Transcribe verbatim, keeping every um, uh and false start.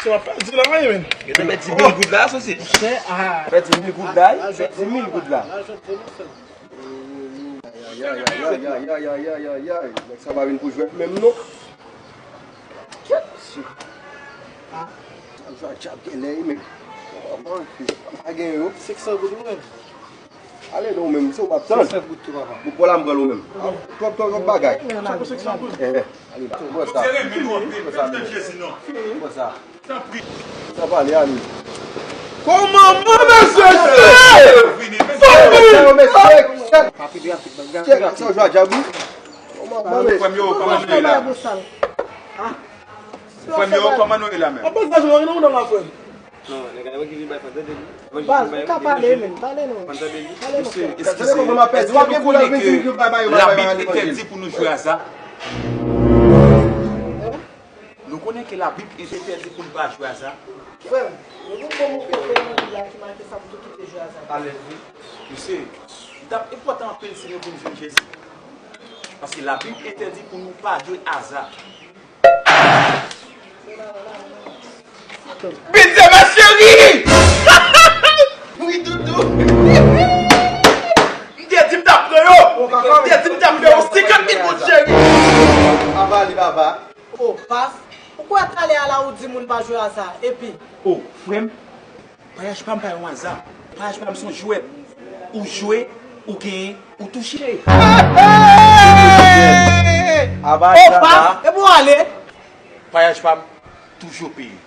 Se pa pèdi la, men. Yo te pèdi mil goud la, sosis. Pèdi mil goud la, pèdi mil goud la. Ayayayayayayayayay. Nèg sa pa vin pou jwèt menm non. Kèt, mesye. Sa jwa djab genlè, men. Pa gen yo. Senk san goud ou menm. Ale non, menm, se w m ap tann. Senk san goud tou, papa. Bon, pran la, m pran l ou menm. Twòp, twòp, twòp bagay. Sa pou senk san goud. Eh, eh, ale la. Pran sa. Pran sa, men. Pran sa. Sa pale, ale. Kòman mwen, mesye, se? Sa, mesye, chèk. Chèk, sa jwa djab, wi. Kòman mwen, mesye? Frè m yo, kòman nou ye la? Frè m yo, kòman nou ye la menm? Apa sa jwa nan nan frè? Non, nèg la ki vin bay fanta de li. Baz, ou ka pale menm, pale non. Fanta de li. Pale non, frè. Eskize. Eskize, nou konnen ke Labib entèdi pou nou jwe aza? Nou konnen ke Labib entèdi pou nou pa jwe aza? Frè m, nou gen bon mo kote nan Bib la ki make sa pou nou kite jwe aza. Alèz, wi. Mesye, li t ap enpòtan anpil si nou vin jwenn Jezi. Paske Labib entèdi pou nou pa jwe aza. Bidze ma cheri! Wi, doudou. M te di m t ap pran yo. M te di m t ap fè yon senkant mil goud, cheri. Aba li, baba. O, pas. Ou kwè talè a la ou di moun pa jwe aza, epi? O, frè m, payaj pa m pa yon aza. Payaj pa m se yon jwèt. Ou jwe, ou genyen, ou touche. Aba, o, pas. Epi w ale. Payaj pa m toujou peye.